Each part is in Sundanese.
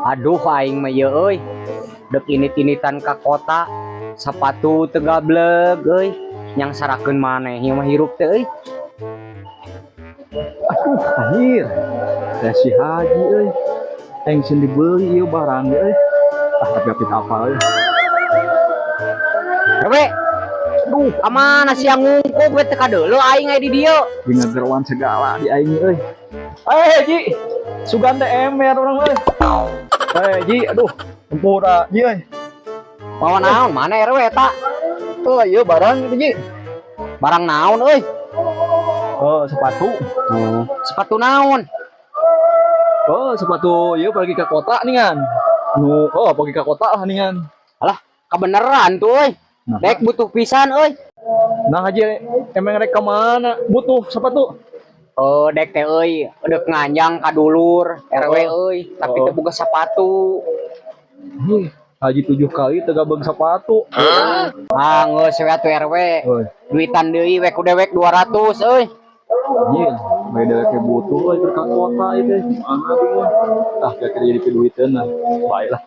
Aduh, aing mah ieu euy. Dek init-initan ka kota, sapatu teu gableg euy. Nyangsarakeun maneh ieu mah hirup teh euy. Aduh, anjir. Ya si Haji euy. Aing sieun dibeli ieu barang ge euy. Ah, tapi api apa euy. RW. Duh, kamana sia ngungkuk we teu kadeuleu aing aya di dieu? Jeung ngageroan segala di aing euy. Eh, Ji. Sugan teh ember urang euy. Eh, Ji, aduh. Tempura, Ji euy. Mawa naon? Mana RW eta? Oh, ieu barang itu, Ji. Barang naon euy? Oh, sepatu. Oh, sepatu naon? Oh, sepatu ieu pergi ke kota nih kan. Nu, oh, pergi ke kota lah nih kan. Alah, kebeneran tuh euy. Nah. Dek butuh pisan euy. Nah, Haji, emang rek kemana? Butuh sepatu. Oh, dek teh euy, dek nganjang ka dulur RW euy, tapi teu boga sepatu. Ih, Haji tujuh kali teu gableg sepatu. Ah, geus we atuh RW. Euy, Duitan deui we ku dewek 200 euy. Anjir, beda kayak butuh euy ke kota itu. Mana bingung. Ah, kira-kira jadi duiteun lah. Baiklah.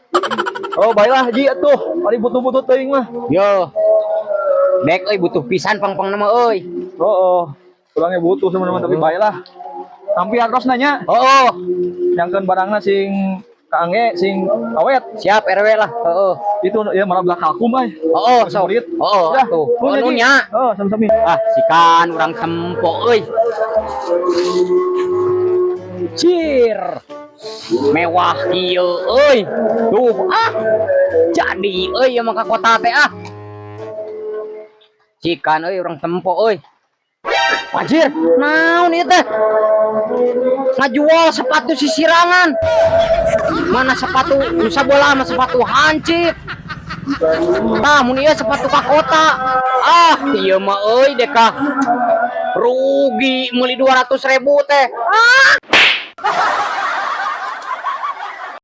Oh, baiklah Haji atuh. Ari butuh-butuh teuing mah. Yo. Dek euy butuh pisan pang-pang nama euy. Oh. Pulangnya butuh teman-teman, tapi baiklah. Sampai atas nanya, Oh. nyangkeun barangna sing kaangge, sing awet. Siap RW lah. Heeh. Itu ya malah belakang aku mah. Oh, sok. Murid. Oh, Dah, tuh. nuhun ya, Oh, Ji. nya. Oh, sami-sami. Ah, sikan urang tempo euy. Cir. Mewah kieu euy. Tuh ah. Jadi euy ieu mah ka kota teh ah. Sikan euy urang tempo euy. Anjir, naon ieu teh? Ngajual sepatu sisirangan. Mana sepatu nu sabola mah sepatu hancip. Tah, mun ieu sepatu ka kota. Ah, ieu mah euy deka. Rugi meuli 200 ribu teh. Ah.